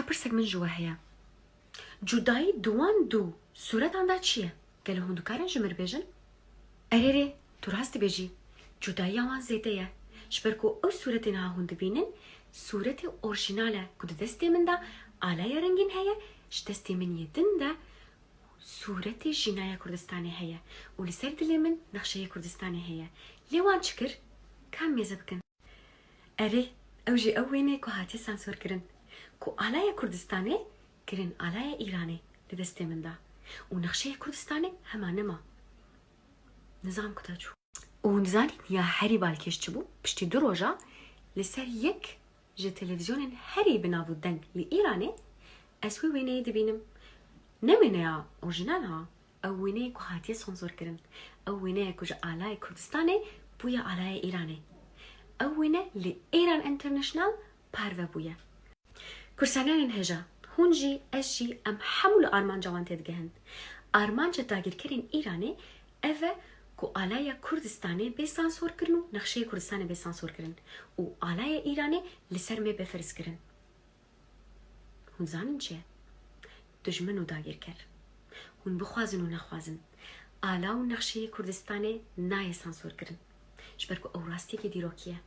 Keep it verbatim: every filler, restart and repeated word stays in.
Pirsek min ji we heye. Cudayî di wan du sûretan de çi ye? Gelo hûn dikarin ji min re bêjin? Erê rê, tu rast dibêjî. Cudayiya wan zêde ye. Ji ber ku ew sûretên ha hûn dibînin, sûretê orjînal e ku di destê min de alaya rengîn heye, ji destê min yê din de sûretê jînaya Kurdistanê heye û li ser dilê min nexşeyê Kurdistanê heye. Lê wan çi kir? Ka mêze bikin. Erê, ew jî ew wêne ye ku hatiye sansor kirin. Ku alaya Kurdistanê kirin alaya Îranê li destê min de. Û nexşeyê Kurdistanê hema nema. Nizam ku te çû. Û hûn dizanîn ya herî balkêş çi bû? Piştî du roja li ser yek ji televîzyonên herî bi nav û deng li Îranê ez wê wêneyê dibînim. Ne wêneya orjînal ha. Ew wêneyê ku hatiye sansor kirin. Ew wêneyê ku ji alayê Kurdistanê bûye alayê Îranê. Ew wêne li Iran International parve bûye. Kursananên hêja, hûn jî, ez jî, em hemû li armanca wan têdigehin. Armanca dagîrkerên Îranê ev e ku alaya Kurdistanê bê sansor kirin û nexşeyê Kurdistanê bê sansor kirin û alaya Îranê li ser me bê ferz kirin. Hûn zanin çi ye? Dijmin û dagîrker. Hûn bixwazin û nexwazin, ala û nexşeyê Kurdistanê nayê sansor kirin. Ji ber ku ew rastiyekê dîrokî ye.